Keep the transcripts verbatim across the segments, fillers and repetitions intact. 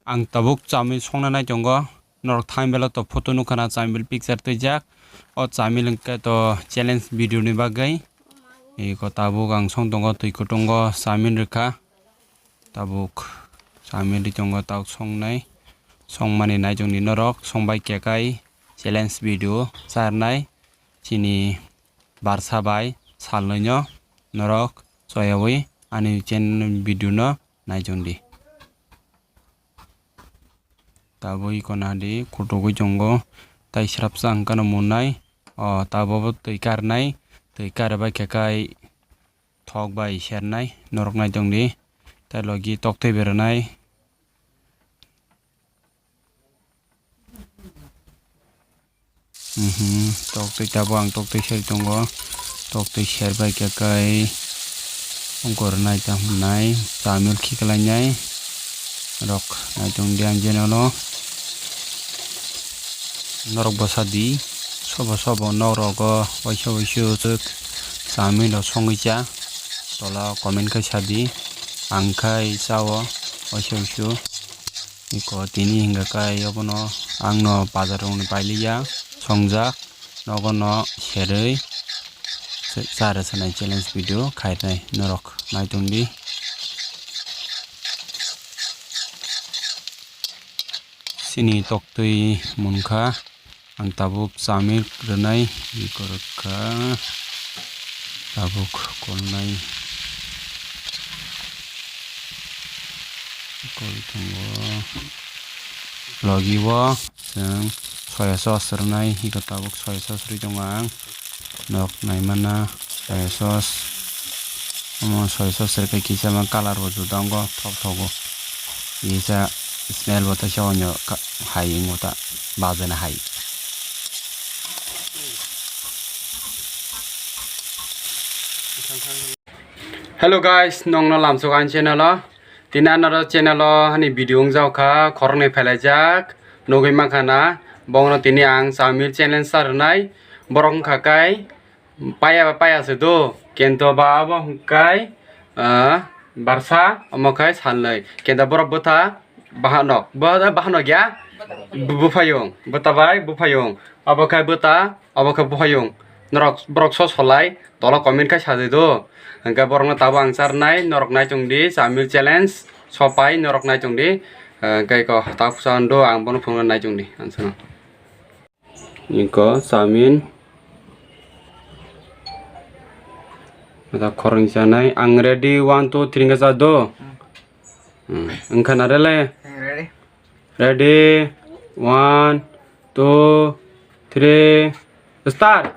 Ang tabuk chowmin songna nai tongo. Norok thumbnail o to photo nukha na, chowmin picture twijak. O chowmin hwnkhe to challenge video ni bagwi. Iko tabuk ang song tongo, twi kutungo chowmin rwkha. Tabuk chowmin ri tongo, tabuk songnai. Songmani nai tongdi norok, songbai khe kai challenge video charnai. Chini barsa bai salnwi no norok choyawi ani channel video no nai tongdi. Tabuk iko nadi kutukwi tongo, tai srapsa hwnkhe no mwnai. O tabuk bo twi karnai, twi karibai khe kai thok bai sernai, norok nai tongdi. Tai logi toktwi beranai. Mhm, toktwi tabuk ang toktwi ser tongo. Toktwi ser bai khe kai ongkor nai tamo nai, chowmin khiklainai rok nai tongdi ang channel o. Norok bwsa di, sobo sobo nok rogo waisa waisu chwk chowmin rok songwi cha, tola o comment khai sadi, ang khai chao waisa waisu. Iko tini hingka kai obono ang no bazar rok ni pailiya songjak, nogo no serwi cha rwchapnai challenge video khainai norok nai tongdi. Chini toktwi munkha. Ang tabuk chowmin rwnai, iko rwkha, tabuk kolnai, kol tongo, logi o chwng soya sauce rwnai, iko tabuk soya sauce rwi tongo ang. Nok naimana soya sauce. Omo soya sauce rwkhe kisa ma colour bo juda wngo, thok thogo. Kisa smell bo teisa onyo ka-, hai wngo ta, bajena hai. Hello guys, nokno lamsok ani channel o. Tini anaro channel o hani video wngjak kha, khoroknwi phailaijak, nugwi mankha na, bongno tini ang chowmin challenge sa rwnai, borok wngkha kai, paya ba paya se do, kento ba abo hwnkhe, ah, barsa, omo khai salnwi. Kento borok bwtha bahanok, bwtha bahanok ya? Bu-, buphayung, bwtha bai buphayung. Abo khai bwtha, abo khai buphayung. Norok borok so solai, tola comment khai sajai do. Hwnkhe borokno tabuk ang charnai, norok nai tongdi, chowmin challenge, sopai norok nai tongdi. Hwnkhe ko tabuk chando, ang bono phunukna nai tongdi, ang chano. Iko chowmin. Ada khorang chanai. Ang ready, one, two, three, hingke cha do. Hmm. Wngkha na rele? Ready? Ready? One, two, three, start!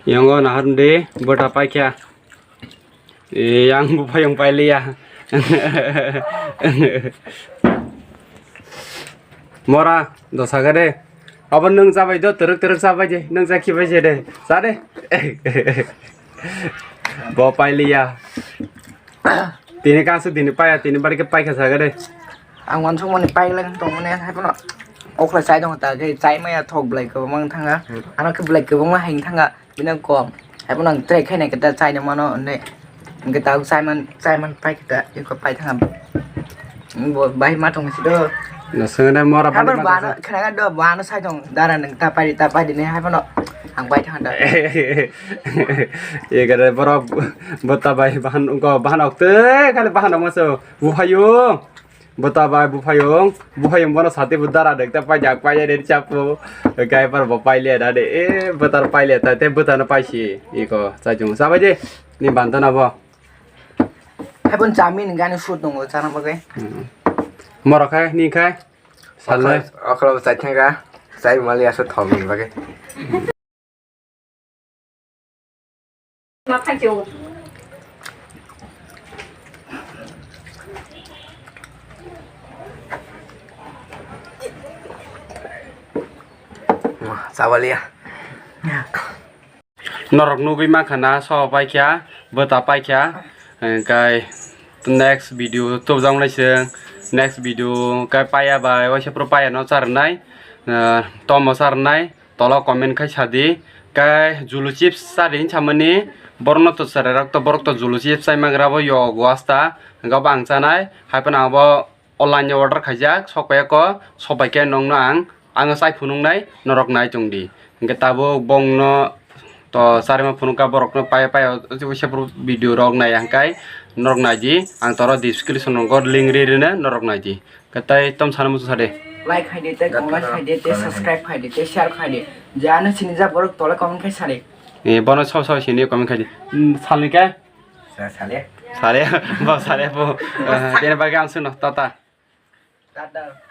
Yongo nahar di bota paikha. Yang bupayong pailiya. Mora dosa gade. Abo nung chabai do, teruk teruk chabai je, nung chakhi bai je de. Sa de. Bo pailiya. Tini kasu dini paya, tini barke paikha sa gade. Ang wansuk mani paileng tong mani hai pono. Okla chai dong ta ke chai maya thok belai kwbangma wng thanga. Ano ke belai kwbangma hai wng thanga. Bini kom. Hai pono ang try khainai kita chai mano ne. Kita chai man, chai man pai kita iko pai thanga. Bo bai ma tong si do. Na sengene mora bai ma tong. Khana do bano sai tong dara nang ta pai ta pai ne hai pono. Ang pai thanga da. Ye gare borok bota bai bahan ko bahan ok te kale bahan ok maso. Buhayo. Bota bai buphayung, buphayung bono sati bo dara dekta paijak paijak de chapo. Gai par bo paile da de, e botar paile ta te bota no paisi. Iko chajung. Sabai de, ni banta na bo. Hai pun chamin gani shoot nungo chana bagai. Hmm. Moro khai, ni khai. Salnai. Okra, okra chai thanga. Chai mali aso thom ni bagai. Sabalia. Norok nugui mankha na, so paikha, bota paikha, hingkai next video tubjak nai se, next video kai paya bai, waisa pro paya no charnai, eh, tomo charnai, tola comment khai sadi, kai julu chips chadi hinsamani, borokno to chwrairok to, borok to julu chips chaimagra bo yo gwasta, hingke bo ang chanai, hai phano ang bo online o order khaijak, sok paiyako, sok paikhe nongno ang, ang chai phunuknai, norok nai tongdi. Hingke tabuk bongno to charima phunukha borokno paya paya, o, o, video rok nai hingkai, norok naidi, ang toro description o link ri rina, norok naidi. Hingke tai tom sana muchung sade. Like khaidi, tei comment khaidi, tei subscribe khaidi, tei share khaidi. Je ano sinijak borok tole comment khai sadi. Eh, bono sabo sabo sini comment khaidi. Hmm, salni khe? Sa-, sale. Sale, bo sale bo. Eh, tene bagwi ang suno, tata. Tata.